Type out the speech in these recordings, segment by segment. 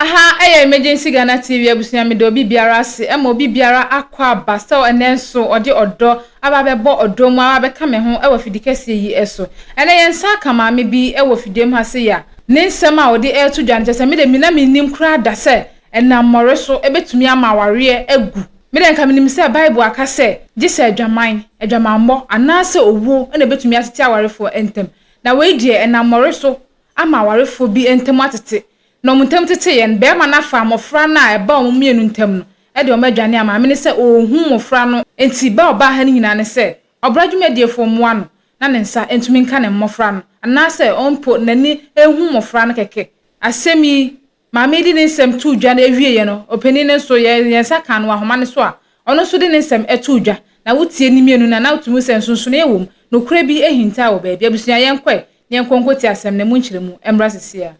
Aha ɛyɛ Emergency Ghana TV abusua meda obi biara ase ɛma obi biara akɔ aba sɛ ɛnɛ nso ɔde ɔdɔ aba abɛbɔ ɔdɔ mu aba abɛka me ho ɛwɔ fidi kɛseɛ yi ɛso. Ɛnɛ yɛn nsa aka maame bi ɛwɔ fidie mu ha sei a ne nsɛm a ɔde ɛreto dwa no kyerɛ sɛ me de me na mennim koraa da sɛ ɛnam mmɔre so ɛbɛtumi ama awareɛ agu. Me de anka menim sɛ Bible aka sɛ gye sɛ adwaman, adwamammɔ anaasɛ owuo na ɛbɛtumi atete awarefoɔ ntam. Na wei deɛ ɛnam mmɔre so ama awarefoɔ bi ntam atete. Na wɔn ntam teteeɛ no, barima no afa mmɔfra no a ɛba wɔn mmienu ntam no de wɔn adwane a maame no sɛ ɔrehu mmɔfra no nti ba a ɔbaa ha no nyinaa ne sɛ ɔbra dwumadiefoɔ mmoa no na ne nsa ntumi nka ne mmɔfra no anaasɛ ɔmpo n'ani nhu mmɔfra no kɛkɛ. Asɛm yi, maame yi de ne nsɛm too dwa no awieeɛ no, ɔpanin no nso, yɛn yɛn nsa kaa no wɔ ahoma no so a, ɔno nso de ne nsɛm too dwa. Na wotie ne mmienu no a, na wotumi hu sɛ nsonsonoeɛ wɔ mu. Nokorɛ bi ahinta wɔ baabi. Abusua, yɛnkɔ ɛ, na yɛnkɔ nkɔtie asɛm no, ɛmu nkyerɛmu mmra seesei ara.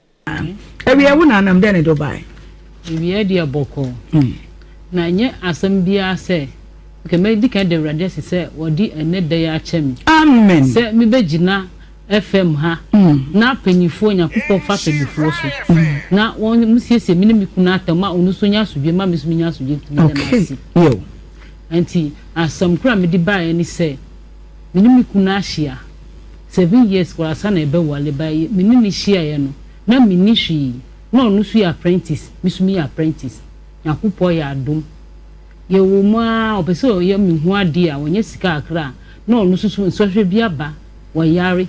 Awia wo na anam dɛn ne do bae? Awia deɛ bɔkɔɔ. Na ɛnyɛ asɛm biara sɛ, okay, mɛdi kan da Awurade ase sɛ ɔde ɛnnɛ da yi akyɛ me. Amen. Sɛ mebɛgyina FM ha na panyifoɔ, Nyankopɔn fa panyifoɔ so na wɔn siesie me ne me kunu atam ma ɔno nso nya asodwe ma me nso menya asodwe nti meda no ase. Yo. Nti asɛm koro a mede baeɛ ne sɛ me ne me kunu ahyia 7 years koraa ansa na yɛbɛware, but me ne no hyiaeɛ no na menni hwee, na ɔno nso yɛ apprentice, me nso meyɛ apprentice. Nyankopɔn yɛ adom, yɛwɔ mu ara ɔpɛ sɛ ɔyɛ me ho adeɛ a ɔnyɛ sika kakra a na ɔno nso so nsɔhwɛ bi aba, wɔyare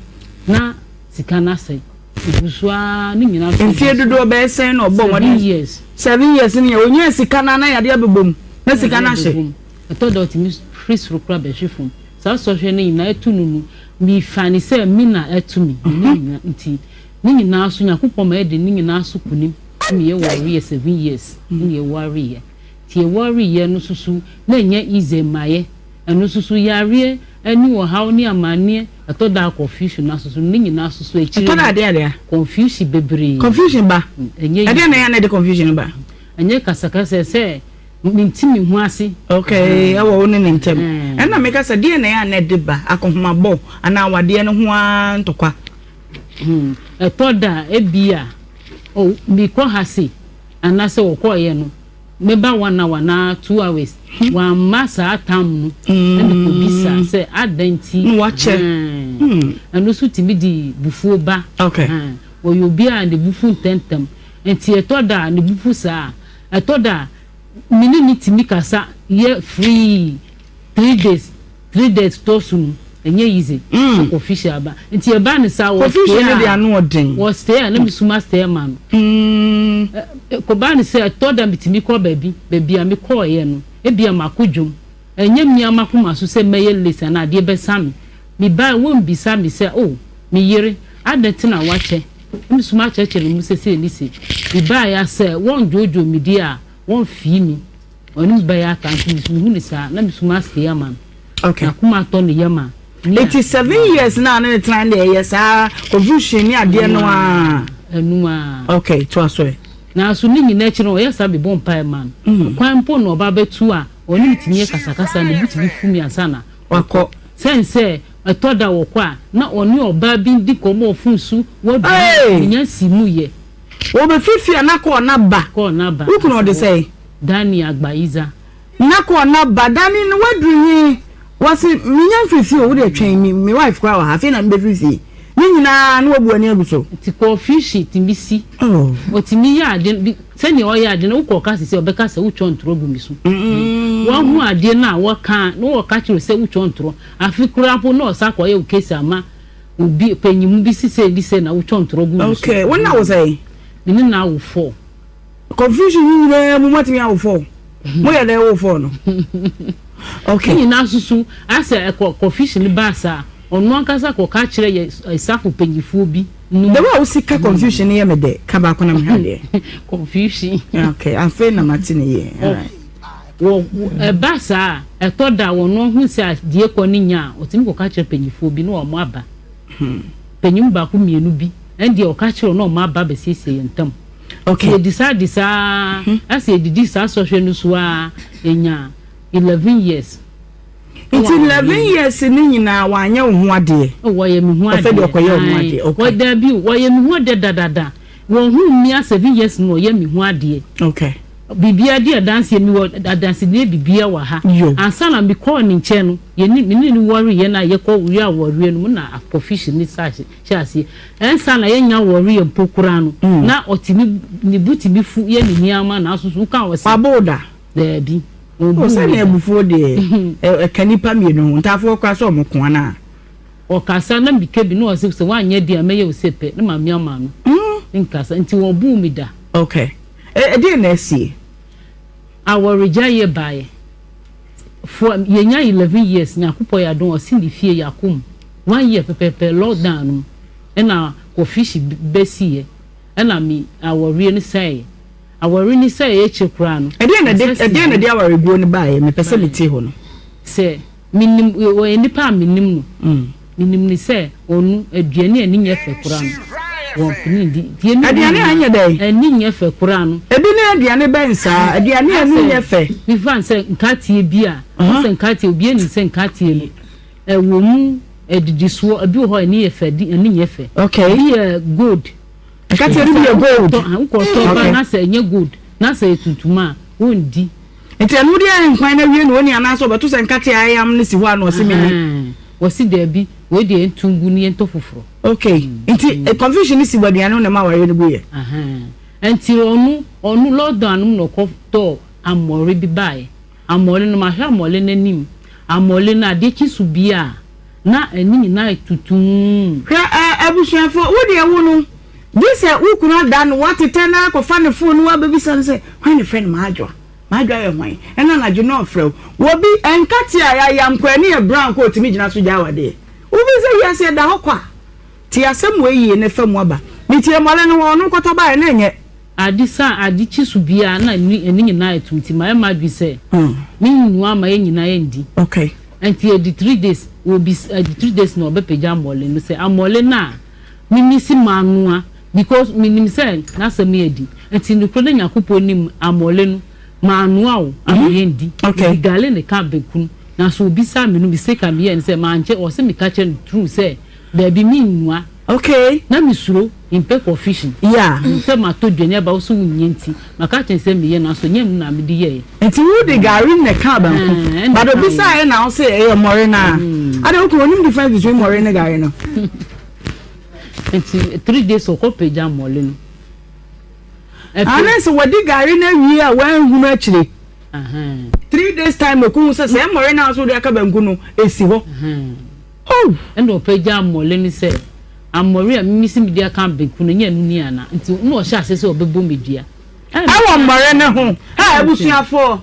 na sika no asɛe. Ɛgu so ara ne nyinaa so. Mfie dodoɔ bɛyɛ sɛn na ɔbɔ 7 years. 7 years no yɛ onyaa sika no na yadeɛ bɛbɔ mu na sika no ahye. Ɛtɔ da ɔtumi firi soro koraa bɛhwe fam. Saa sɔhwɛ no nyinaa ɛto no no, mefa ne sɛ me na ɛto me ne nyinaa nti ne nyinaa so Nyankopɔn ma yɛde ne nyinaa so kunim ne yɛ wɔreyɛ 7 years ne yɛ wɔreyɛ nti yɛ wɔreyɛ no soso na ɛnyɛ easy ma yɛ. Ɛno soso yareɛ ɛne ɔhaw ne amanneɛ, ɛtɔ da confusion na soso ne nyinaa soso akyire. Ɛtɔ da adeɛ adeɛ. Confusion bebree. Confusion ba. Ɛnyɛ. Ɛdeɛ na ɛyɛ na ɛde confusion ba? Ɛnyɛ kasakasa sɛ menti me ho ase. Okay, ɛwɔ wo ne ne ntɛm. Ɛna meka sɛ deɛ na ɛyɛ a na ɛde ba, akɔhomabɔ anaa awadeɛ no ho ara ntɔkwa? Ɛtɔ da ebi a, oh, mekɔ ha se anaasɛ wɔkɔɔyɛ no meba 1 hour na 2 hours wamma saa tam no, ɛna kɔbisa sɛ adan nti. Na wakyɛ. Ɛno nso tumi de bufuo ba. Wɔyɛ obi a ne bufu ntɛntɛm nti ɛtɔ da a ne bufu saa, ɛtɔ da a me ne ne tumi kasa yɛ free 3 days, 3 days tɔ so no ɛnyɛ easy. Confusion aba nti ɛba ne saa wɔ Confusion no de ano ɔden. Wɔ stay a na mi suma stay ma no. Kɔba ne sɛ ɛtɔ da mi tumi kɔ baabi, baabi a mi kɔɔyɛ no ebi a ma kɔ dwom, ɛnyɛ mi ama koma so sɛ mɛyɛ late ana adeɛ bɛsa mi, mi ba wɔn bisa mi sɛ, "Oh, mi yere, adan ti na wakyɛ?" Mi suma akyerɛkyerɛ mu sɛ sɛ ni se mi ba ya sɛ wɔn dwoodwoo mi di a wɔn fii mi ɔne mi bɛyɛ aka nti mi hu ne saa na mi suma stay ama no. Na kuma atɔ ne yam a. Eti 7 years na ne tena de ɛyɛ saa confusion ne adeɛ no a? Ɛnum a. Okay, to aso ɛ. Nanso ne nyinaa akyi no ɔyɛ saa bi bɔ mpae ma no kwan mpo na ɔba bɛtu a ɔne mi tumi yɛ kasakasa ne bu tumi fu mi ansa na wakɔ. Sɛn sɛ ɛtɔ da wɔkɔ a na ɔne ɔbaa bi di nkɔmmɔ ɔfon so wadu nya si mu yɛ. Wɔbɛfifie a na kɔɔ na ba. Kɔɔ na ba. Wokunu ɔde sɛ? Dani Agbayiza. Na kɔɔ na ba. Dani no waduru he wɔsi menya mfiri fie o, wode twɛn mi, me wife koraa wɔ ha, afei na mebɛfiri fie ne nyinaa na wabu ani agu so. Nti confusion tumi si. Ɔtumi yɛ ade bi sɛnea ɔyɛ ade no, wokɔ ɔka sisi ɔbɛka sɛ wotwa ntorɔ gu mi so. Wahu adeɛ no a wɔka na wɔka kyerɛ sɛ wotwa ntorɔ afi koraa mpo na ɔsa kɔyɛ wo case ama obi panyimu bi sisɛ bi sɛ na wotwa ntorɔ gu mi so. Okay, wɔn na wo sɛ? Me ne na awo four. Confusion yi nyinaa mu moatumi awo four? Moyɛ dɛ wo four no? Okay. Ne nyinaa soso asɛ ɛkɔ confusion ba saa, ɔno ankasa kɔka kyerɛ yɛ safo panyifoɔ bi. The way a wosi ka confusion no yɛ me dɛ. Ka baako na mehwɛ adeɛ. Confusion. Okay, afei na mate ne yie. Alright. Wɔ ɛba saa ɛtɔ da wɔn ho sɛ adeɛ kɔ ne nya a ɔtumi kɔka kyerɛ panyifoɔ bi na wɔn aba. Panyin baako mmienu bi ɛndeɛ ɔka kyerɛ na wɔn aba bɛsiesie yɛn ntam. Yɛdi saa di saa ɛsɛ yɛdidi saa sɔhwɛ no so a yɛnya 11 years. Nti 11 years ne nyinaa wanyɛ wo ho adeɛ? Wɔyɛ me ho adeɛ. Ɔfɛ deɛ ɔkɔyɛ wo ho adeɛ, okay. Wɔdabi, wɔyɛ me ho adeɛ dadada. Wɔhuu me a 7 years na ɔyɛ me ho adeɛ. Biribiara di adanseɛ, mewɔ adansedie biribiara wɔ ha. Ansa na mekɔɔ ne nkyɛn no, yɛne me ne no wɔreyɛ no a yɛkɔ wie awɔreɛ no mu na akɔfihyɛ ne sa hyɛ aseɛ. Ɛnsa na yɛnya wɔreɛ mpo koraa no, na ɔtumi ne bu tumi fu yɛ ne nneɛma nanso so woka wɔ sɛ. Wabɔ wo da? Daabi. O sɛnea abufuo deɛ ɛka nipa mmienu ho ntaafoɔ koraa sɛ ɔmo ko anaa? Ɔkasa na meka bi na ɔse sɛ woanyɛ deɛ a mɛyɛ wo sɛ pɛ na maame ama no nkasa nti wɔbuu me da. Okay. Ɛdeɛn na asie? Awaregyaeɛ baeɛ. For yɛnya 11 years Nyankopɔn yɛ adom ɔse ne fie yɛakɔ mu one year pɛpɛpɛ lockdown no mu ɛna kɔfihyi bɛsiiɛ ɛna me awareɛ no sɛeɛ. Aware no sɛeɛ akyire koraa no. Ɛdeɛn na ɛde ɛdeɛn na ɛde awareguo no baeɛ? Mepɛ sɛ metie hɔ no. Sɛ menim ɔyɛ nipa a menim no. Menim no sɛ ɔno aduane a ani nyɛ fɛ koraa no wɔmpene ndi. Nti ɛne Aduane a ɛnyɛ dɛn? Ani nyɛ fɛ koraa no. Ebi ne aduane bɛn saa? Aduane a ani nyɛ fɛ. Mefa no sɛ nkateɛ bi a, sɛ nkateɛ obiara nim sɛ nkateɛ no ɛwɔ mu adidisoɔ, ebi wɔ hɔ a ani yɛ fɛ, ani nyɛ fɛ. Okay. Ebi yɛ gold. Nkateɛ no bi yɛ gold. Wokɔtɔ ba na sɛ ɛnyɛ gold na sɛ ɛyɛ tuntum a, wɔndi. Nti ɛno wode ayɛ nkwan no awie na ɔnni anaasɛ ɔbɛto sɛ nkateɛ a ayam no si hɔ a na ɔse menni? Wɔse daabi, wei deɛ yɛnto ngu na yɛntɔ foforɔ. Okay, nti confusion no si wɔ aduane ho na ɛma awareɛ no guiɛ? Nti ɔno, ɔno lockdown no mu na ɔkɔtɔɔ amɔre bi baeɛ. Amɔre no, mahwɛ amɔre no anim, amɔre no adeɛ kye so bi a, na ani nyinaa ayɛ tutumm. Hwɛ ɛ, abusuafo, wo deɛ wo no, gye sɛ wo kunu ada no, woatetɛ no ara kɔfa ne fon na woabɛbisa no sɛ, Hwan na ɛfrɛ no M'adwoa? M'adwoa yɛ hwan? Ɛna anadwo na ɔfrɛ wo. Wɔ bi, nkate a yɛayam koraa, ani yɛ brown koraa a ɔtumi gyina so gyae wo adeɛ. Wofiri sɛ wiase ɛda hɔ kwa. Tie asɛm wei yie na fa mu aba. Metie mmɔle no hɔ, ɔno kɔtɔ baeɛ na ɛnyɛ. Ade sa a ade kye so biara na ani ani nyinaa ayɛ tumm nti mayɛ m'adwene sɛ me nnoa ama yɛn nyinaa yɛndi. Nti ɛdi 3 days wɔbis ɛdi 3 days na ɔbɛpagya amɔle no sɛ amɔle no a me mesi manoa because menim sɛ n'asɛm yɛ di nti nokorɛ na Nyankopɔn nim amɔle no manoa o ama yɛndi. Mede gale na ɛka banku no nanso ɔbisaa me no mistake a meyɛɛ ne sɛ mankyɛ ɔse meka kyerɛ no true sɛ Dabi me nnua. Okay. Na me suro mpɛ confusion. Yeah. Sɛ ma tɔ duane aba wo so wo nyɛ nti ma ka kyerɛ sɛ me yɛ nanso nyɛ ɛno na me de yɛɛ. Nti wo de gari na ɛkaa banku but obi saa yɛ na wo se ɛyɛ mmɔre naa adɛn wo kunu onim difference between mmɔre ne gari no. Nti 3 days ɔkɔ pagya mmɔre no. Ane sɛ wadi gari no awie a wanhunu akyire 3 days time na ɔkɔhu sɛ sɛ mmɔre no a wo se wode aka banku no ɛsi hɔ. Oh! Ɛnna ɔpagyaa mmɔre no sɛ, Ammɔre a mimisi mede aka abeku no, ɛnyɛ ɛno ni anaa? Nti na ɔhyɛɛ aseɛ sɛ ɔbɛbɔ me dua. Ɛwɔ mmɔre no ho. Ha, abusuafoɔ!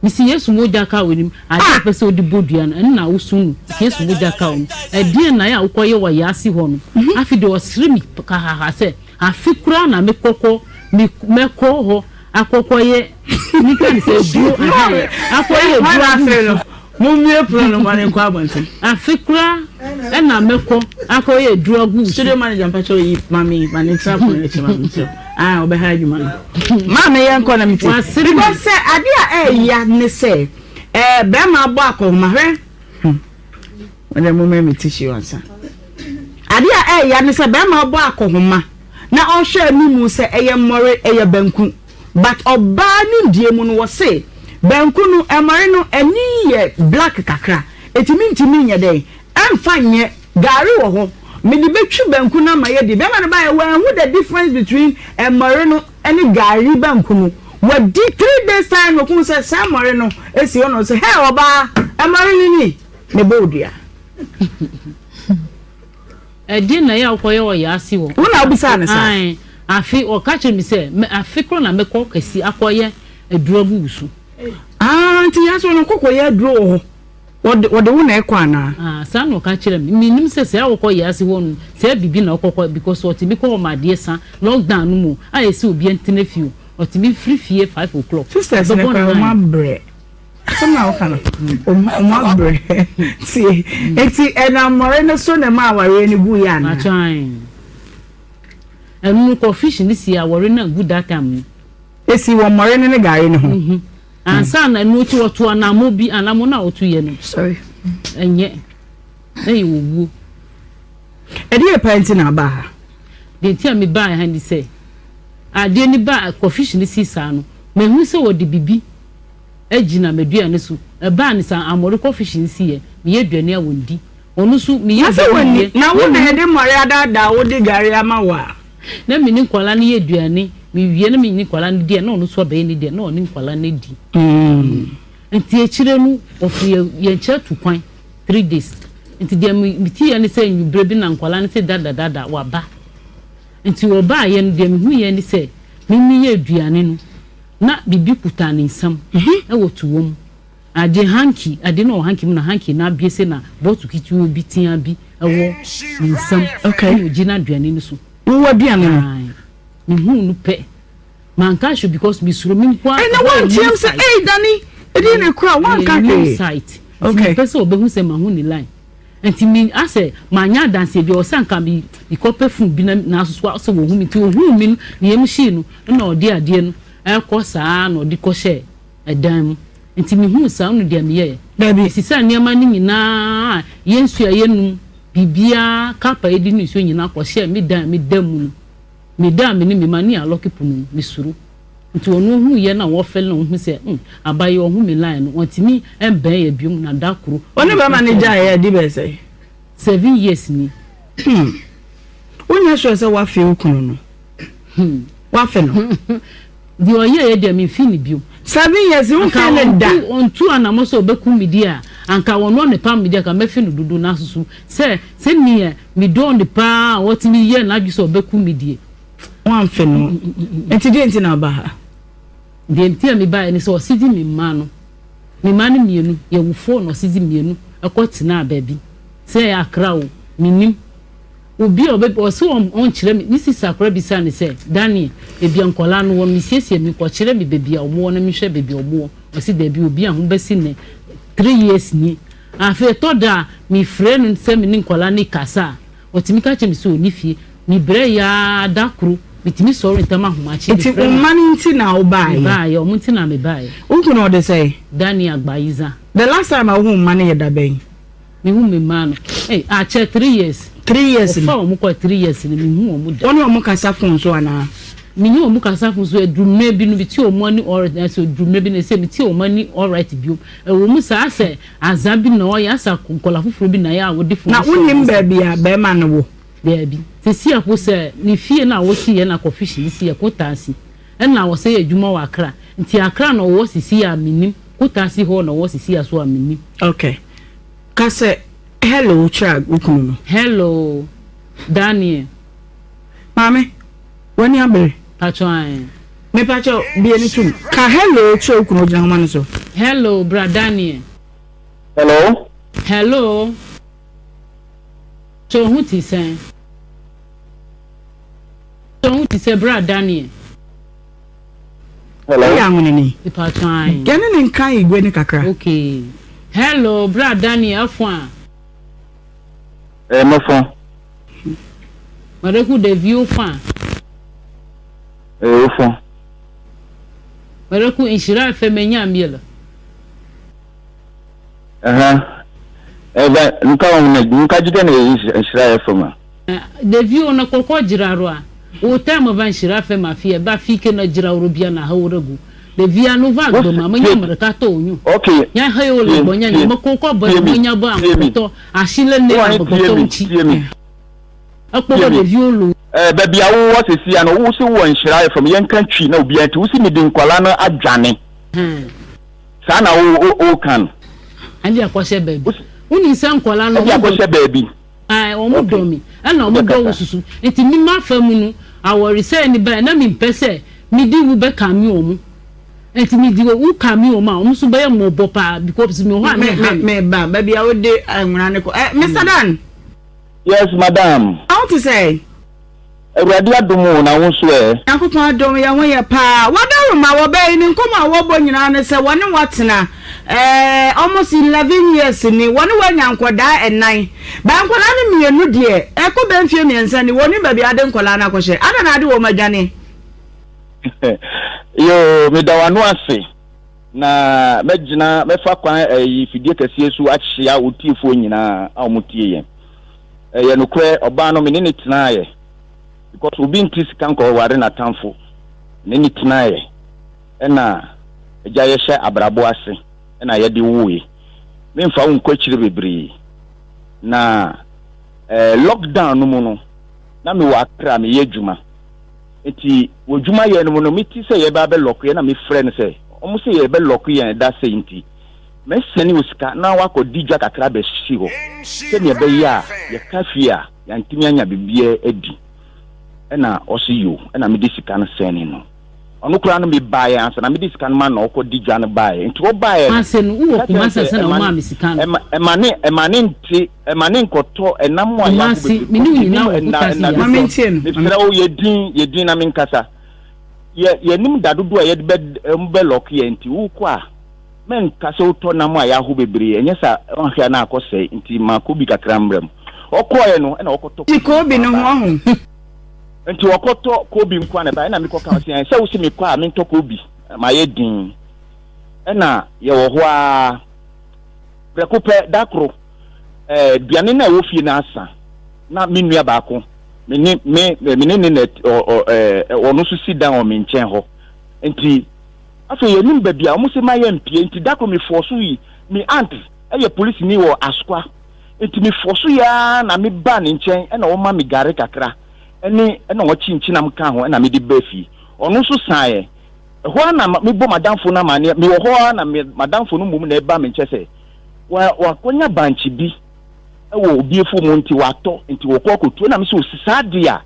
Mese Yesu mogya ka w'anim. Adeɛ a wopɛ sɛ wode bɔ dua no, ɛno na wosu no. Mese Yesu mogya ka w'anim. Ɛdeɛn na ɛyɛ a wokɔyɛ wɔ ayaase hɔ no? Afei deɛ ɔsere me kahaha sɛ, Afe koraa na mekɔkɔ, me, mɛkɔ hɔ akɔkɔyɛ, meka ne sɛ aduro, ɛhɛn, akɔyɛ aduro agu me so. Mommue pono no ma no nkɔ abɔnten. Afe koraa na mɛkɔ akɔyɛ aduro agu wo so. Studio manager mpakyɛw yi maame yi ma ne ntena pono no akyi ma me nkyerɛ. Ah, ɔbɛha adwuma no. Maame yɛn kɔ na me ti. Because sɛ ade a ɛɛya ne sɛ ɛɛ bɛrima abɔ akɔnhoma hwɛ. Hmm. Wɔde mo mɛ me tissue ansa. Ade a ɛɛya ne sɛ bɛrima abɔ akɔnhoma na ɔhwɛ anim sɛ ɛyɛ mmɔre ɛyɛ banku. But ɔbaa nimdie mu no wɔse banku no ɛmɔre no ani yɛ black kakra eti mentumi nyɛ dɛn ɛmfa nyɛ gari wɔ hɔ mede bɛtwi banku no ama yɛadi bɛma no baeɛ wanhu the difference between ɛmɔre no ɛne gari banku no wadi 3 days time na ɔkuu sɛ saa ɛmɔre no esi hɔ na ɔse hɛ ɔbaa ɛmɔre no ni mebɔ wo dua. Ɛdeɛn na ɛyɛ a wokɔyɛ wɔ Yaasi hɔ? Wo na wobisaa no saa? Ae. Afe, ɔka kyerɛɛ me sɛ, mɛ, afe korɔ na mɛkɔ Kasi akɔyɛ aduro agu wo so. Ah, nti Yaasi hɔ no, wokɔ kɔyɛ aduro wɔ hɔ? Wɔde, wɔde wo na ɛkɔ anaa? Ah, saa na ɔka kyerɛɛ me. Mennim sɛ saa wokɔ Yaasi hɔ no, saa biribi na wokɔ kɔ, because ɔtumi kɔ hɔ ma adeɛ sa, lockdown no mu, a ɛsɛ obiara ntena fie o, ɔtumi firi fie 5 o'clock, Sisters no ɔbɛbɔ koraa, 9. wɔabrɛ. Asɛm na woka no, ɔmo abrɛ. Tie, eti ɛnam mmɔre no so na ɛma awareɛ no gu yɛ anaa? Atwan. Ɛno no kɔ fish no si awɔre no angu that time no. Esi wɔ mmɔre no ne gari no ho. Ansa na ɛno akyi wɔto anamo bi, anamo no a wɔto yɛ no. Sorry. Ɛnyɛ. Na yɛ wɔ wuo. Ɛdeɛ paa nti na aba ha? Deɛ nti a mebaa ha ni sɛ. Adeɛ no baa, confusion no sii saa no, mahu sɛ wɔde biribi agyina m'aduane so. Ɛbaa no saa, amɔre confusion no siiɛ, meyɛ aduane a wɔndi. Ɔno nso, meyɛ Na sɛ aduane wɔnni, wie, na wo na na mene. yɛde mmɔre adaadaa wo de gari ama wo a. Na me ne nkwadaa no yɛ aduane, mewie na me ne nkwadaa no di a, na ɔno nso abɛyɛ ne deɛ, na ɔne nkwadaa no adi. Nti akyire no, wɔfiri yɛn yɛn nkyɛn tu kwan three days. Nti deɛ me meteeɛ ne sɛ anwummerɛ bi na nkwadaa no se dada dada waba. Nti wɔbaeɛ no, deɛ mehuiɛ ne sɛ me meyɛ aduane no, na biribi kuta ne nsam wɔ toa mu. Ade hanky, ade no wɔ hanky mu na hanky no abue sei na bottle ketewa bi teaa bi wɔ ne nsam ɛna ogyina aduane no so. Wowɔ aduane no? Ae. Mehuu no pɛ, manka hwee because mesuro me mpo a. Ɛna wanteam sɛ ei Dani, ɛdeɛn na ɛkura wo? Wanka Ɛyɛ new hwee? site. Nti Okay. mempɛ sɛ ɔbɛhu sɛ mahu ne line. Nti me asɛ manyɛ adanseɛ bi ɔwɔ sɛ anka me mekɔ pɛ phone bi na nanso so asɛ wɔhu me nti ohuu me no ne yam hyee no ɛna ɔde adeɛ no ɛkɔ saa na ɔde kɔ hyɛɛ ɛdan mu nti mehuu saa no deɛ meyɛɛ Dabi. mesisaa nneɛma no nyinaa yɛ nsuo a yɛnum biribiara cup a yɛde nom nsuo nyinaa kɔ hyɛɛ me dan a meda mu no me da a me ne me ma ne yɛ alɔke pono mu mesuro Nti ɔno ohuu yɛ na wɔfɛle na ohu sɛ hmm abayɛ ɔhu me line no ɔntumi mbɛn yɛ biom na da koro. Wo ne bɛrima no gyaeɛ adi bɛyɛ sɛn? Seven years ni. Hmm. Wonyɛ sure sɛ woafe wo kunu no? Hmm. Woafe no? Deɛ ɔyɛeɛ deɛ memfi no biom. Seven years womfee no da? Anka ɔntu anamɔ sɛ ɔbɛkum me deɛ a, anka ɔno a mepam me deɛ anka mɛfe no dodo nanso so sɛ sɛdeɛ medɔɔ no paa a ɔtumi yɛɛ n'adwene sɛ ɔbɛkum me deɛ. Woamfe no. Nti deɛ nti na woba ha? Deɛ nti a mebaeɛ ne sɛ ɔse gye me mma no. Me mma no mmienu, yɛwo four na ɔse gye mmienu kɔ tenaa baabi. Sɛ ɛyɛ Accra o, mennim. Obi a ɔbɛ ɔse ɔnkyerɛ me, me sista koraa bisaa no sɛ, Daniel, baabi a nkwadaa no wɔ no, mesiesie me kɔkyerɛ me baabi a wɔwɔ na menhwɛ baabi a wɔwɔ. Ɔse daabi, obi a ho bɛsi nnɛ, 3 years nie. Afei ɛtɔ da a, mefrɛ no sɛ me ne nkwadaa no rekasa a, Ɔtumi ka kyerɛ me sɛ ɔnni fie. Mebrɛ yɛ ara da koro metumi sɔre ntɛm ahomakye Nti mefrɛ wo no. mma no nti na wobaeɛ? Mebaeɛ, wɔn nti na mebaeɛ. Wo kunu ɔde sɛn? Danny Agbayiza. The last time a wohuu wo mma no yɛ da bɛn? Mehu me mma no, ei, akyɛ 3 years. 3 years ni? Wɔfaa wɔn kɔɛ 3 years ni, menhuu wɔn da. Wo ne wɔn kasa phone so anaa? Me ne wɔn kasa phone so, ɛduru mmerɛ bi no mete wɔn ani alright, nanso ɛduru mmerɛ bi no ɛsɛ mete wɔn ani alright bio. Ɛwɔ mu saa sɛ Adza bi na ɔyɛ asa nkɔla foforɔ bi na yɛ a wɔde funu Na hyɛ wɔn wonim nsa. baabi a bɛrima no wɔ? Daabi. Sɛsi a po sɛ ne fie no a wɔsi yɛ na kɔfihyi no si yɛ Kotasi ɛna ɔsɛ yɛ adwuma wɔ Accra nti Accra na ɔwɔ sisi a mennim Kotasi hɔ na ɔwɔ sisi a so a mennim. Ok. Ka sɛ hello kyerɛ wo kunu no. Hello Daniel. Maame, w'ani abere? Pakyɛ ae. Mepakyɛ bue no tom. Ka hello kyerɛ wo kunu ogyina nhoma no so. Hello bra Daniel. Hello. Hello. Kyɛ wo ho te sɛn? Kyɛ wo ho te sɛ bra Daniel. Hello. Woyɛ anwonani. Mepakyɛ ae. Yɛne ne nka igwe no kakra. Okay. Hello bra Daniel afo a. Ɛyɛ mɛfo. Mareku ɖeviwo fã. Ɛyɛ wo fã. Mareku nhyira fɛ menya miel. Ɛhã. Ɛbɛ nka wɔn na nka gyidɛ na nhyira yɛ fam a. Ɖeviwo na kɔkɔ dzra ɖoa, wo time va nhyira fɛ ma fi ɛba fi ke na dzra wo ɖo bia na he wo ɖe go. Ɖevia nu va agbe ma menye ame ɖeka tɔ wonyo. Nya he wo le gbɔ nya nye me ko kɔ be me nya be amegbetɔ asi le ne amegbetɔ ŋuti. Ekpɔ be ɖeviwo lo. Eh, baabi a wowɔ sesia no, wo se wowɔ nhyira FM, yɛnka Twi na obiara nti, wo se mede nkwadaa no adwane. Saa na woka no. Ɛde akɔhyɛ baabi. Wonim sɛ nkwadaa no. Ɛde akɔhyɛ baabi. Ae, wɔn dɔ me, ɛna wɔn dɔ wo soso. Nti me m'afa mu no, awɔresɛe no bae, na mempɛ sɛ mede wo bɛkame wɔn. Nti mede wo kame wɔn a, wɔn nso bɛyɛ mmɔbɔ paa, because mewɔ hɔ a menha me. Me ba, baabi a wode nwera no kɔ. Eh, Mister Dan. Yes, madam. Na wo te sɛn? Awurade adom o, na wo nso ɛ? Nyankopɔn adom, yɛn ho yɛ paa. Wadaroma, wɔbaa yi ne nkɔmmɔ a wɔbɔ nyinaa ne sɛ wɔne wo atena eh, almost 11 years ni, wɔne wo anya nkɔdaa ɛnan. Ba nkɔdaa no mmienu deɛ, ɛkɔ bɛ mfie mmiɛnsa ni, wɔnim baabi a ade nkɔdaa no akɔhyɛ. Adɛn na ade wɔn adwane? Yoo, meda w'ano ase, na mɛgyina, mɛfa kwan ɛyi fidie kɛseɛ so akyea wo tiefoɔ nyinaa a wɔtie yɛn. Ɛyɛ nokorɛ, ɔbaa no me ne no tenaeɛ because obi nte sika nkɔware n'atamfo. Ne ne tenaeɛ ɛna agya yɛhyɛ abrabɔ ase ɛna yɛde woe. Memfa wo nkɔ akyire bebree na eh, lockdown no mu no na mewɔ Accra meyɛ adwuma. Nti wɔ adwuma yɛ no mu no mete sɛ yɛbɛ abɛ lock yɛn na mefrɛ no sɛ wɔn sɛ yɛbɛ lock yɛn ɛda sei nti mɛsɛne wo sika na wakɔ di dwa kakra abɛsi hɔ sɛnea ɛbɛyɛ a yɛka fie a yɛantumi anya biribiara adi. Ɛna ɔse yo, ɛna mede sika no sɛne no. Ɔno koraa no mebaeɛ ansa na mede sika no ma no na ɔkɔ di dwa no baeɛ. Nti ɔbaeɛ no, Kumase no, wowɔ meka kyerɛɛ no Kumase sɛ ansa na ɛma womaa me sika no? ɛma ɛma ne ɛma ne nte ɛma ne nkɔtɔ ɛnam a yɛaho Kumase, bebree me ne because wo yɛnim nyinaa wɔ ɛna Kutase ɛna yi Ma ase. dodoɔ. mentie no. Ma Mesrɛ wo yɛ din yɛ din na menkasa. Yɛ yɛnim da dodoɔ a yɛde bɛ wɔn bɛ lɔke yɛn nti wokɔ a mɛnka sɛ wotɔ nam a yɛaho bebree ɛnyɛ sa wanhwɛ a na akɔsɛe nti ma kobi kakra mmra mu. Ɔkɔeɛ no ɛna ɔkɔtɔ Ti kobi nko Kobe ara no ho baeɛ. ɔho. Nti ɔkɔtɔ kobi nko ara na ɛbaeɛ ɛna mekɔka ɔse ɛn sɛ wose mekɔ a mentɔ kobi mayɛ din ɛna yɛwɔ hɔ ara prɛko pɛ da koro ɛɛ aduane no a ɛwɔ fie no asa na me nua baako me ne me me ne ne na ɔ ɔ ɛɛ ɔno nso si dan wɔ me nkyɛn hɔ nti afei yɛnim baabi a wɔn se ma yɛ mpie nti da koro me fɔɔ so yi me aunt ɛyɛ polisini wɔ Asokwa nti me fɔɔ so yi ara na me ba ne nkyɛn ɛna ɔma me gare kakra ɛne ɛna ɔkye nkyenam ka ho ɛna mede baa fie ɔno nso saeɛ ɛhɔ ara na mebɔ madamfo no amaneɛ mewɔ hɔ ara na madamfo no mmom na ɛba me nkyɛn sɛ wa wakɔnya bankye bi wɔ obi afuo mu nti watɔ nti wɔkɔ akɔtuo ɛna me sɛ osi saa deɛ a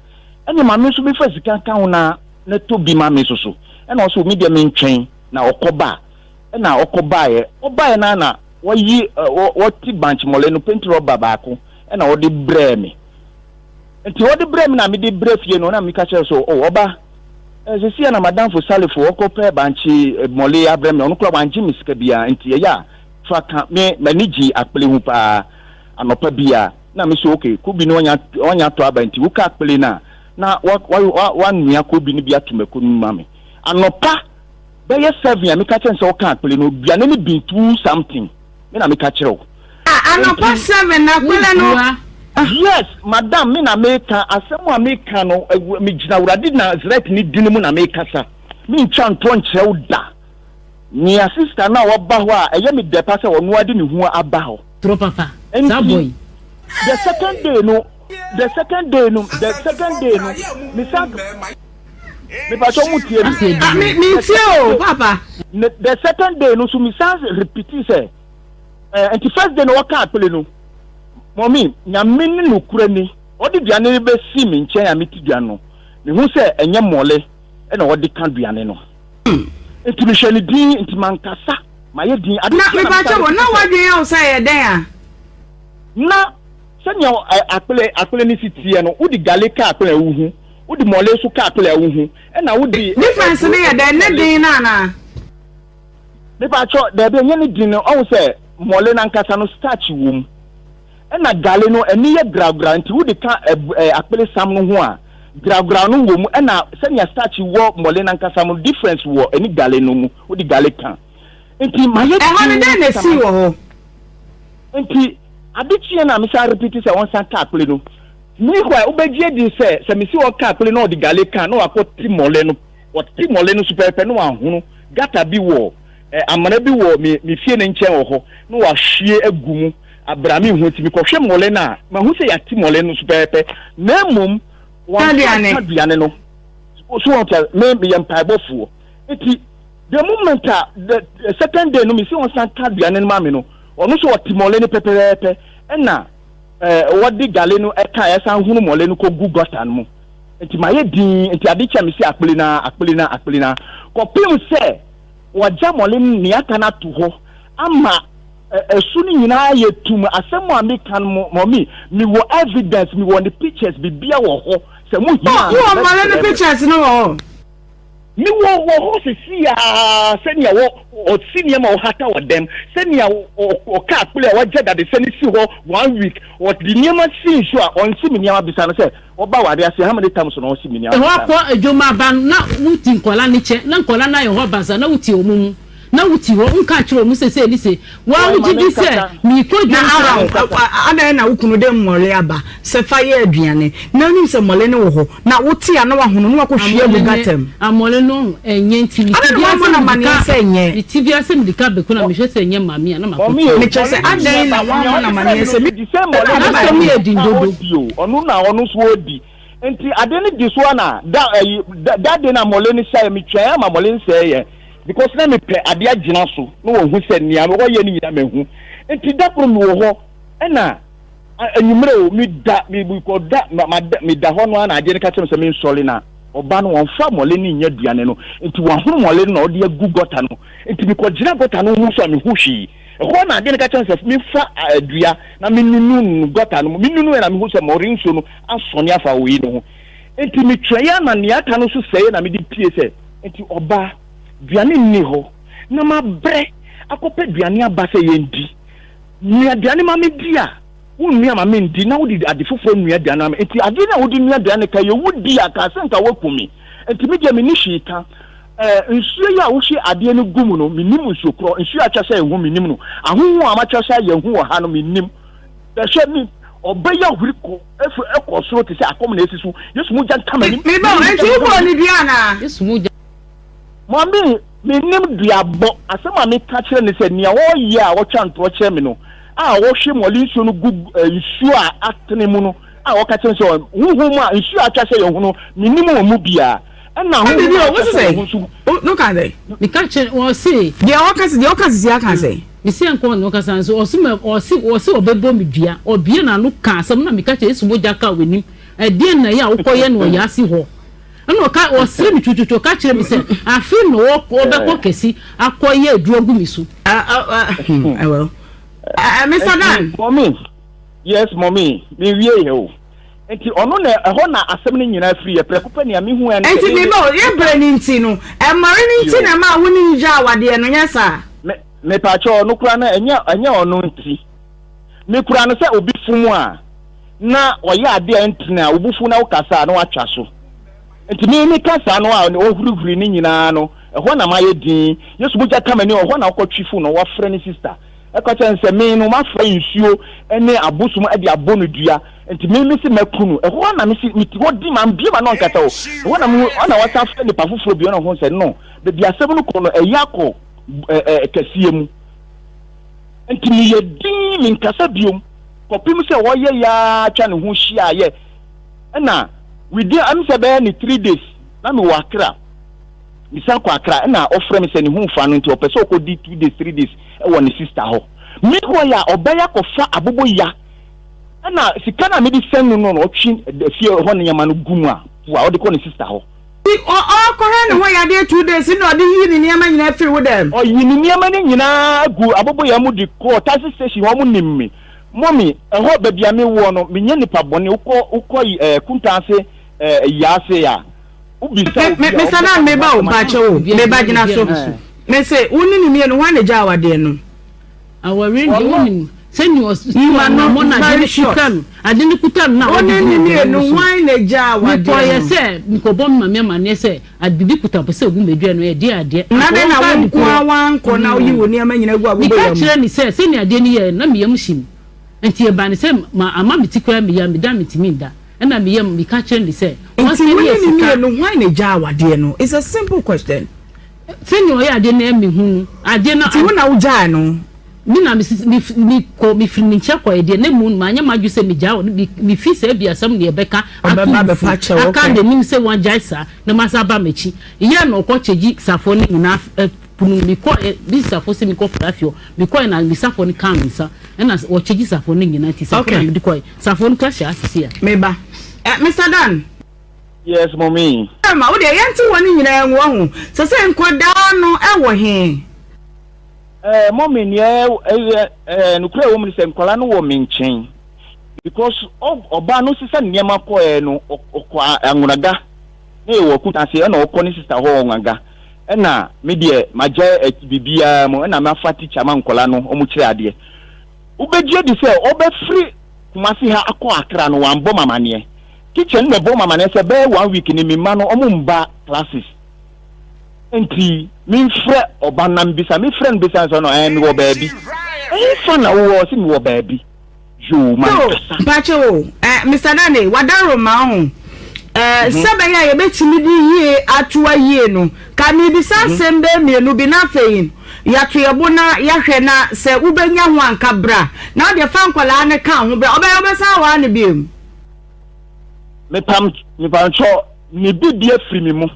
ɛne ma me nso mefa sika nka ho na na tɔ bi ma me nso so ɛna ɔsɛ me deɛ mentwɛn na ɔkɔ ba ɛna ɔkɔ baeɛ ɔbaeɛ na na wɔyi wɔte bankye mɔle no penti rɔba baako ɛna ɔde brɛɛ me nti ɔde brɛɛ me na mede brɛ fie no na meka kyerɛ so oh ɔba sɛsi na madamfo Salifo ɔkɔpɛ bankye mɔle abrɛ me ɔno koraa wangye me sika biara nti ɛyɛ a fa ka me m'ani gye akpele ho paa anɔpa bia na me so okay kobi no ɔnya ɔnya tɔ aba nti woka akpele no a na wa wa wa kobi no bi ato mako no ma me anɔpa bɛyɛ 7 a meka kyerɛ sɛ ɔka akpele no duane no bin two something me na meka kyerɛ wo. Anɔpa 7 na akpele no. Yes madam me na meka asɛm a meka no megyina Awurade Nazareth ne din mu na mekasa mentwa ntorɔ nkyerɛ wo da. Nea sista no a ɔba hɔ a ɛyɛ me dɛ pa sɛ ɔno ara de ne ho aba hɔ. Toro papa, saa boy Nti yi. the second day no, the second day no, the second day no, me san, me pakyɛ mo tie me. Asɛ Ah, me adwuma. me The tie second o day, papa. ne, the second day no nso me san repeat sɛ, eh, nti first day no ɔka akpele no, mɔmi, Nyame ne nokorɛ ni, ɔde duane no bɛsi me nkyɛn a mete duane no, mehu sɛ ɛnyɛ mmɔle ɛna ɔde ka duane no. Nti mehwɛ no din nti mankasa mayɛ din ade Na tia na mepakyɛ mesan wo na repeat sɛ w'adwene yɛ wo sɛ ɛyɛ dɛn a? Na sɛnea akpele akpele no si teɛ no wode gale ka akpele a wohu wode mɔle nso ka akpele a wohu ɛna wode Difference no yɛ dɛn? Ne mɔle den no anaa? Mepakyɛ daabi ɛnyɛ ne din no ɔhu sɛ mɔle no ankasa no starch wɔ mu. Ɛna gale no ani yɛ gragraw nti wode ka akpele sam no ho a, gragraw no wɔ mu ɛna sɛnea starch wɔ mmɔle no ankasa mu no difference wɔ ɛne gale no mu wode gale ka nti mayɛ Ɛhɔ no dɛn na dinn esii wɔ hɔ? Nti ade kyeɛ na mesan repeat sɛ ɔnsan ka akpele no. Meanwhile wobɛgye adi sɛ sɛ mese ɔka akpele na ɔde gale ka na wakɔ te mmɔle no ɔte mmɔle no so pɛpɛpɛ na wahono gutter bi wɔ amena bi wɔ me me fie no nkyɛn wɔ hɔ na wahwie agu mu abira me hu nti mekɔhwɛ mmɔle no a mahu sɛ yɛate mmɔle no so pɛpɛpɛ na mmom wɔamfa nka aduane no so wɔn tia me meyɛ mpaebɔfoɔ nti the moment a the second day no mesi wɔn san ka aduane no ma me no ɔno nso ɔte mmɔle no pɛpɛɛpɛ ɛna ɛɛ wɔde gale no ɛka ɛsan hunu mmɔle no kɔ gu gɔta no mu nti mayɛ din nti ade kyɛ me si akpele na akpele na akpele na kɔpem sɛ Wɔagya mmɔle no nea aka no ato hɔ ama ɛso no nyinaa ayɛ tumm. Asɛm a meka no mummy, mewɔ evidence, mewɔ ne pictures, biribiara wɔ hɔ. Sɛ mo hia a, Wowɔ mmɔle no mebɛkyerɛ mo. pictures no wɔ hɔ? Mewɔ wɔ hɔ sesei ara, sɛnea wɔ ɔsi nneɛma a ɔhata wɔ dɛm, sɛnea ɔka akpele a wagya dadesɛn no si hɔ one week, ɔde nneɛma si nsu a ɔnsi me nneɛma, bisa no sɛ Ɔba aware ase how many times na ɔsi me nua Ɛhɔ akɔ adwom aba no na wo ti nkɔla no kyɛ na nkɔla no ayɛ hɔ basaa na wo ti ɔmo mu Na wote hɔ, wonka nkyerɛ wɔn sɛ sei ne sei. Wo ara wogye di sɛ merekɔ Na dwom saa. Aaron, adɛn na wo kunu de mmɔre aba sɛ fa yɛ aduane, na wonim sɛ mmɔre no wɔ hɔ, na wote a na wahono na wakɔhwie agu gata mu? Amɔle no ɛnyɛ nti me ti Adɛn na biara woammɔ sɛ no mede amanneɛ ka sɛ ɛnyɛ? me ti biara sɛ mede ka bɛku na mehwɛ sɛ ɛnyɛ maame a na makɔtu. Mekyerɛ sɛ, adɛn na woammɔ no amanneɛ sɛ me kunu na ɔde baeɛ? N'asɛm yɛ den dodo. Ɔno na ɔno nso ɔdi. Nti ade no di so a na da ayi da da de na mɔle no hyɛɛ metwɛn ama mɔle no sɛɛ yɛ because na mepɛ ade agyina so na wɔhu sɛ nea wɔyɛ no nyinaa mahu. Nti da koro mewɔ hɔ ɛna anwummerɛ o meda mekɔda meda hɔ no ara na adeɛ no ka kyerɛ me sɛ mensɔre na ɔba no wɔmfa mɔle no nyɛ aduane no nti wahono mɔle no na ɔde agu gɔta no nti mekɔgyina gɔta no ho so a mehu hwee. Ɛhɔ na adeɛ no ka kyerɛ me sɛ memfa dua na menunu no gɔta no mu. Menunu na mehu sɛ mmɔre nsuo no asɔne afa wei no ho. Nti metwɛn a na nea aka no nso sɛeɛ na mede pie sɛ, nti ɔbaa, duane nni hɔ na mabrɛ akɔpɛ duane aba sɛ yɛndi. Noa aduane ma medi a, wonnua ma mendi na wode ade foforɔ nua aduane ma me. Nti adeɛ no a wode nua aduane no ka yɛ wodi a ka sɛ nka woaku me. Nti me deɛ menni hwee ka. Eh, nsuo yi a wohwie adeɛ no gu mu no, mennim nsuo korɔ. Nsuo a atwa sɛ ɛho, mennim no. Ahonhom a wɔatwa sɛ ayɛ hu wɔ ha no, mennim. Bɛhwɛ me, ɔbɛ yi ahuri kɔ, efi ɛkɔ soro te sɛ akɔm na esi so. Yesu mogya nka m'anim. Me ba o, enti wobɔɔ no dua anaa? Yesu mogya. Maame, mennim duabɔ. Asɛm a meka kyerɛ ne sɛ, nea ɔreyɛ a ɔtwa ntorɔ kyerɛ me no, a ɔhwie mmɔle nsuo no gu nsuo a atene mu no, a ɔka kyerɛ me sɛ, honhom a nsuo a atwa sɛ yɛn ho no, mennim wɔn mu biara. Ɛna honhom a atwa sɛ yɛn ho nso. No ka sɛ. Meka kyerɛ ɔse. Deɛ ɔka sɛ deɛ ɔka sisi aka sɛ. Mesi ɛnkɔ ɔne ɔkasa nso ɔse ma ɔse ɔse ɔbɛbɔ me dua ɔbue n'ano ka asɛm na meka kyerɛ Yesu mogya ka w'anim ɛdeɛn na ɛyɛ a wokɔyɛ no ɔyaase hɔ ɛna ɔka ɔsere me tututu ɔka kyerɛ me sɛ afe na ɔbɛkɔ kɛse akɔyɛ aduro agu me so. Well, Mr. Dan. Mommy, yes mommy, me wie yɛ o. Nti ɔno na ɛhɔ na asɛm no nyinaa firi yɛ prɛko pɛ nea mehu ɛne sɛ. Nti me ba o, yɛ brɛ no nti no, ɛmɔre no nti na ɛma wo ne no gyaa awadeɛ no, nyɛ saa? Me, mepaakyɛw ɔno koraa no ɛnyɛ ɛnyɛ ɔno nti. Me koraa no sɛ obi fom a na ɔyɛ ade a ɛntene a, wo bo fu na wokasa a na watwa so. Nti me meka saa no a ɔhurihuri ne nyinaa no, ɛhɔ na mayɛ dinn. Yesu mogya ka m'ani, ɛhɔ na ɔkɔtwe fon no, wafrɛ ne sister. Ɛka kyerɛ no sɛ me no mafra nsuo ne abosom de abɔ no dua, nti me mese mɛku no. Ɛhɔ ara na mese mete hɔ di mambue m'ano ankasa o. Ɛhɔ na mehu ɛna wasan frɛ nipa foforɔ bio na ɔhu sɛ no baabi asɛm no kɔ no ɛyɛ akɔ ɛɛ kɛseɛ mu. Nti meyɛ dinn menkasa biom kɔpem sɛ ɔyɛ yaa twa ne ho hyiaeɛ ɛna within ɛm sɛ bɛyɛ ne 3 days na mewɔ Accra. Mesan kɔ Accra ɛna ɔfrɛ me sɛ ne ho nfa no nti ɔpɛ sɛ ɔkɔdi 2 days 3 days ɛwɔ ne sister hɔ. Meanwhile a ɔbɛyɛ akɔfa aboboya ɛna sika no a mede sɛn no no na ɔtwe fie hɔ nneɛma no gu mu a po a ɔde kɔ ne sister hɔ. Ɔkɔhwɛ ne ho yadeɛ 2 days na ɔde yi ne nneɛma nyinaa firi wo dɛm. Ɔyi ne nneɛma no nyinaa gu aboboya mu de kɔɔ taxi station hɔ. Wɔn nim me. Mummy, ɛhɔ baabi a mewɔ no menyɛ nipa bɔne. Wokɔ wokɔ ɛɛ Kuntaase ɛɛ Ayiase a wobisa obi a Mr. Dan meba o mpakyɛ o meba gyina so. Mese wo ne ne mmienu hwan na gya awadeɛ no? Awareɛ deɛ wonim sɛnea ɔsi anammɔn na ade no kuta no ade no kuta no na ɔde gyina ne mmienu hwan na gya awadeɛ no? Mekɔyɛ sɛ mekɔbɔ me maame amanneɛ sɛ ade bi kuta pɛ sɛ ogu m'aduane no ɛdeɛ adeɛ. Na dɛn na wo nko ara wankɔ na woyi wo nneɛma nyinaa gu aboboyaa mu? Meka kyerɛ ne sɛ sɛnea adeɛ no yɛɛ no na me yam hye me nti ɛbaa ne sɛ ma ama me ti koraa meyam meda mentumi nda ɛna me yam meka kyerɛ ne sɛ Nti wo ne ne mmienu hwan na gya awadeɛ no? It's a simple question. Sɛnea ɔyɛ adeɛ no ɛmi hu no adeɛ no. Nti wo na wo gyaa no? Me na me me me kɔ me firi ne nkyɛn kɔɛ deɛ ne mu ma nyɛ m'adwo sɛ me gyaa ɔno me me fi sɛ ebi asɛm na yɛbɛka ato ne fu aka n'anim sɛ wagyae saa na ma sa aba m'akyi yɛ na ɔkɔ kyɛgyi safoɔ no nyinaa pono me kɔ ɛ bi safoɔ sɛ me kɔ kora fie hɔ me kɔɛ na me safoɔ no kaa me nsa ɛna ɔkyɛgyi safoɔ no nyinaa nti safoɔ na me de kɔɛ safoɔ no kora hyɛ asese a. Meba. Eh, Mr. Dan. Yes, mommy. Ma wo deɛ yɛnte wɔn nyinaa ngu wahu sɛ sɛ nkwadaa no ɛwɔ he. Eh, mommy, nea ɛyɛ eh, nokorɛ wɔ mu ne sɛ nkwadaa no wɔ me nkyɛn because ɔbaa no sesa nneɛma kɔɛ no ɔkɔ Anwonaga na yɛwɔ Kuta ase ɛna ɔkɔ ne sister hɔ Ɔnwaga ɛna me deɛ magya biribiara mu ɛna mafa teacher ma nkwadaa no wɔn kyerɛ adeɛ. Wobɛgye adi sɛ ɔbɛfiri Kumasi ha akɔ Accra no wambɔ me amaneɛ. Teacher no na ɛbɔ me amaneɛ sɛ bɛyɛ one week ni me mma no wɔn mba classes. Nti memfrɛ ɔba no na mebisa, mefrɛ no bisa no sɛ ɔno ɛɛ mewɔ baabi. Ɛhefa na wowɔ? Ɔse mewɔ baabi. Yoo, Yo, mankasa. mpakyɛ o, eh, Mister Dane, wadaroma ho. Eh, sɛ bɛyɛ a yɛbɛtumi de yie atoa yie no, ka merebisa asɛm bɛyɛ mmienu bi na afei yɛato yɛn bo na yɛahwɛ na sɛ wobɛnya ho anka bra. Na wodeɛ fa nkwadaa no ka ho bra. Ɔbɛyɛ wobɛsan awaa no biom. Mepam, mepamkyɛ, ne bibia firi me mu.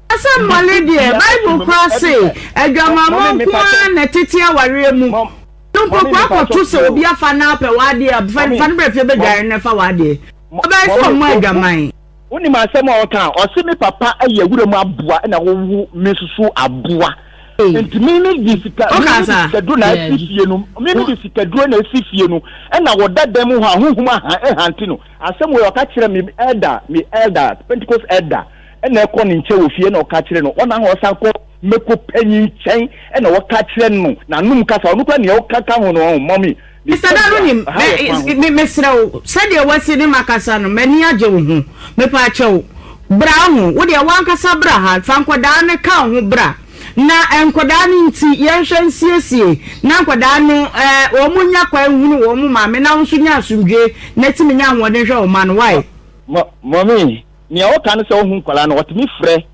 Na sɛ mmɔle deɛ, Bible koraa se adwamammɔ nko ara na ɛtete awareɛ mu. No mpo kɔ akɔto sɛ obi afa na apɛ w'adeɛ a, fa no brɛ fie bɛdware no fa w'adeɛ. Ɔbɛyɛ sɛ ɔmmɔ adwaman. Wonim asɛm a ɔka a? Ɔse me papa yɛ wuram aboa na wowo me nso so aboa. Nti me me de sika me me de sikaduro na esi fie no me me de sikaduro na esi fie no ɛna wɔda dan mu hɔ a honhom aha ɛhante no. Asɛm wei ɔka kyerɛ me elder, me elder, Pentecost elder, ɛna ɛkɔ ne nkyɛn wɔ fie ɛna ɔka kyerɛ no, ɔna ɔsan kɔ meko panyin nkyɛn ɛna ɔka kyerɛ no, n'anom kasa, ɔno koraa nea ɔka ka ho no, ɔn, mummy, me Mister Dan wonim, ɛha yɛ kwan ho. me, mesrɛ wo, sɛdeɛ woasi ne makasa no, m'ani agye wo ho. Mepaakyɛw, bra ho, wo deɛ w'ankasa bra ha, fa nkwadaa no ka wo ho bra. Na nkwadaa no nti, yɛnhwɛ nsiesie na nkwadaa no eh, wɔn nya kwan nhunu wɔn maame na wo nso nya asomdwoe na tumi nya ahoɔden hwɛ wo mma no. Why? Mɔ, mummy, nea ɔka ne sɛ ɔhu nkwadaa no, ɔtumi frɛ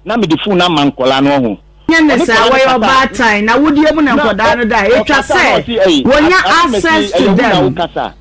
na mede phone no ama nkwadaa no, ɔho. Nyɛ ne Ɔne saa, nkwadaa no wɔyɛ kasa a, ɔbaatan, na wodeɛ mu na na nkwadaa ɔ, no da a, ɛtwa ɔkasa a na sɛ ɔse, ɛyi, wɔnya Asomasi, access to ɛyɛ wo na them. wokasa.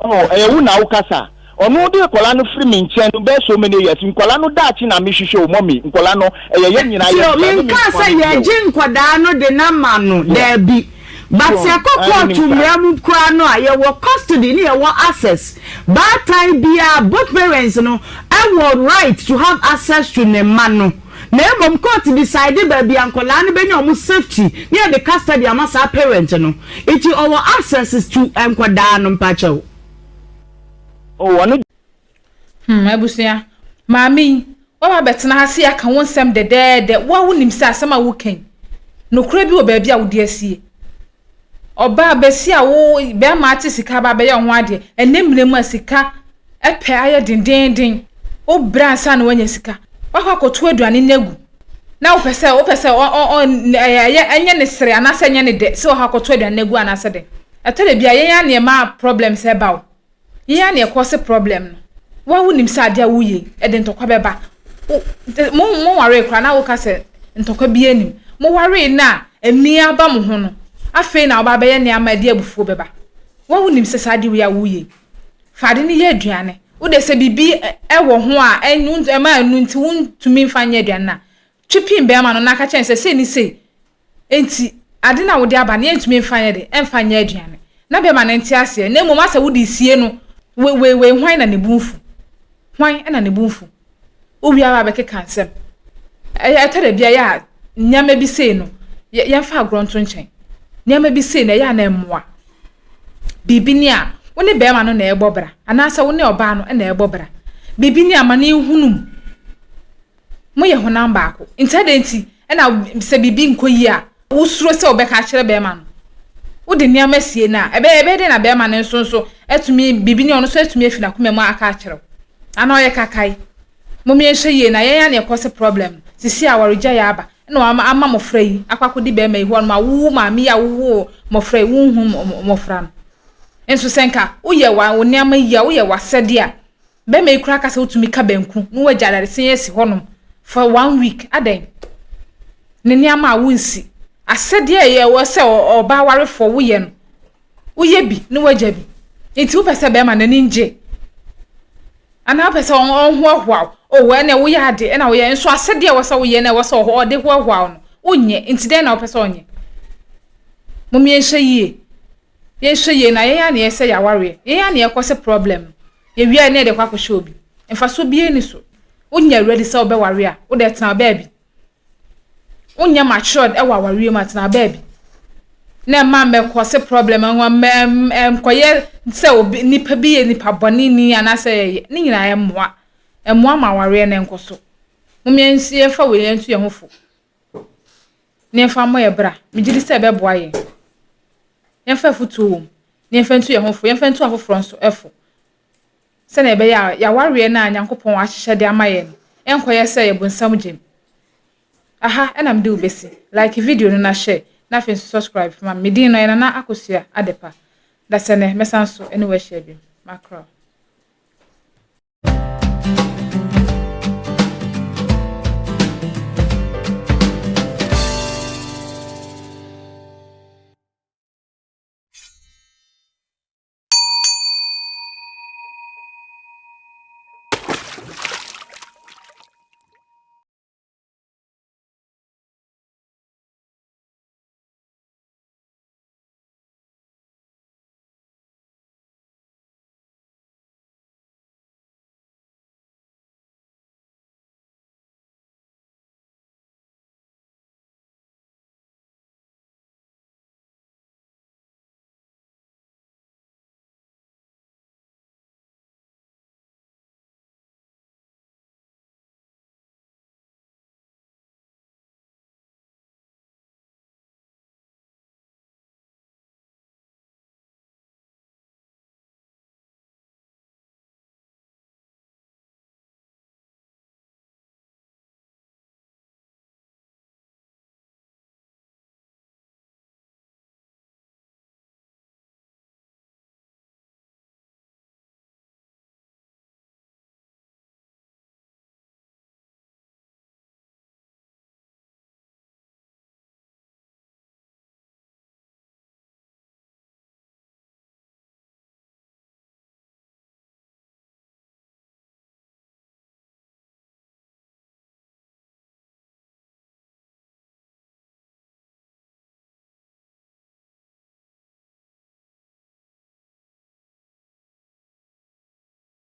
Oh, ɛyɛ wo na wokasa. Ɔno de nkwadaa no firi me nkyɛn no bɛyɛ so many years. Nkwadaa no daakye na mehwehwɛ o, mummy. Nkwadaa no, ɛyɛ yɛn nyinaa Tio, yɛn dea, ɛnyɛ me menkaa nko ara sɛ me dea o. yɛgye nkwadaa no de no ama no, Yeah. daabi. But So, sɛ ɛkɔ ɛɛ, kɔɔto menim saa. mmara mu koraa no a, yɛwɔ custody ne yɛwɔ access. Baatan biara, both parents no wɔ right to have access to ne mma no. Na mmom court decide baabi a nkwadaa no bɛnya wɔn safety ne yɛde custody ama saa parent no. Nti ɔwɔ access to nkwadaa no mpakyɛw. Oh, ɔno. Hmm, abusua, maame yi, woaba abɛtena ha sɛ yɛaka wo nsɛm dɛdɛɛdɛ. Wo a wonim sɛ asɛm a woka yi, nokorɛ bi wɔ baabi a wode asie. Ɔbaa bɛsi a wo bɛrima ate sika aba abɛyɛ wo ho adeɛ. Ɛnnɛ mmerɛ mu a sika pɛ ayɛ dendeenden. Wobrɛ ansa na woanya sika. Woakɔ akɔto aduane no agu. Na wopɛ sɛ wopɛ sɛ ɔ ɔ ɔ ɛyɛ ɛnyɛ ne sere anaasɛ ɛnyɛ ne dɛ sɛ wakɔ akɔto aduane no agu anaasɛ dɛn. Ɛtɔ da bi a yɛn ara na yɛma problems ɛba o. Yɛn ara na yɛkɔɔse problem no. Wo a wonim sɛ adeɛ a woreyɛ yi, ɛde ntɔkwa bɛba. Wo, mo, monwaree koraa na woka sɛ ntɔkwa biara nnim. Mowaree no a ani aba mo ho no, afei na woba abɛyɛ nneɛma a ɛde abufuo bɛba. Wo a wonim sɛ saa adeɛ wei a woreyɛ yi, fa ade no yɛ aduane. Wo deɛ sɛ biribi wɔ ho a ɛma ɛno nti wontumi mfa nyɛ aduane no a, twe pin bɛrima no na ka kyerɛ no sɛ sei ne sei. Enti, ade no a wode aba no, yɛntumi mfa nyɛ dɛn? Ɛmfa nyɛ aduane. Na bɛma no nte aseɛ, na mmom asɛ wode resie no, wei, wei, wei, hwan na ne bo mfu? Hwan na ne bo mfu? Wowie ara bɛkeka nsɛm. Ɛyɛ, ɛtɔ da bi a, ɛyɛ a nneɛma bi sei no, yɛ, yɛmfa agorɔ nto nkyɛn. Nneɛma bi sei no, ɛyɛ a na ɛmmoa. Biribi ni a, wo ne bɛrima no na ɛrebɔ bra, anaasɛ wo ne ɔbaa no na ɛrebɔ bra. Biribi ni a, ma no nhunu mu. Moyɛ honam baako. Nti adɛn nti na sɛ biribi nkɔ yie a, wosuro sɛ wobɛka akyerɛ bɛrima no? Wode nneɛma sie no a, ɛbɛyɛ ɛbɛyɛ dɛn na bɛrima no nso nso atumi, biribi ni a ɔno nso atumi afi n'akoma mu aka akyerɛ wo? Anaa ɔyɛ kakae? Mom yɛnhwɛ yie na yɛn ara na yɛkɔ se problem no. Sisi a awaregyaeɛ aba na wama ama mmɔfra yi akɔ akɔdi bɛrima yi hɔ nom a wo maame yi a wowoo mmɔfra yi wonhu mmɔfra no. Nso sɛ nka woyɛ wo nneɛma yie a, woyɛ w'asɛdeɛ a, Bɛma yi koraa ka sɛ wotumi ka banku na wagya dadesɛn asi hɔnom for one week adɛn? Ne nneɛma a wonsi. Asɛdeɛ a ɛyɛ wɔ sɛ ɔbaa warefoɔ woyɛ no, woyɛ bi na wagya bi. Nti wopɛ sɛ bɛrima n'ani ngye anaa wopɛ sɛ ɔnhoahoa wo? Oh, ɛnna woyɛ ade ɛna woyɛ nso asɛdeɛ a ɛwɔ sɛ woyɛ na ɛwɔ sɛ ɔde hoahoa wo no wonyɛ. Nti dɛn na wopɛ sɛ ɔnyɛ? Mom yɛnhwɛ yie. Yɛnhwɛ yie na yɛn ara na yɛsɛ yɛn awareɛ. Yɛn ara na yɛkɔse problem no. Yɛwie a na yɛde kɔ akɔhyɛ obi. Mfasoɔ biara nni so. Wonyɛ ready sɛ wobɛware a, wo deɛ tena baabi. Wonyɛ matured wɔ awareɛ mu a, tena baabi. Na ɛma mmɛkɔse problem, nkɔyɛ sɛ obi nipa bi yɛ nipa bɔne ni anaasɛ yɛyɛ. Ne nyinaa ɛmmoa. Ɛmmoa ma awareɛ no nkɔ so. Mom yɛmfa wei yɛnto yɛn ho fo. Na yɛmfa mmɔ yɛn bra. Megye di sɛ ɛbɛboa yɛn. Yɛmfa afotuo wɔ mu, na yɛmfa ntu yɛn ho fo, yɛmfa ntu afoforɔ nso fo, sɛdeɛ ɛbɛyɛ a yɛawareɛ no a Nyankopɔn ahyehyɛ de ama yɛn no, ɛnkɔyɛ sɛ yɛ bonsam gyam. Aha na mede wo bɛsi. Like video no na share na afei nso subscribe ma me. Me din no yɛ Nana Akosua Adepa. Dasɛnɛ mɛsan so ne wo ahyia bio. Makra wo.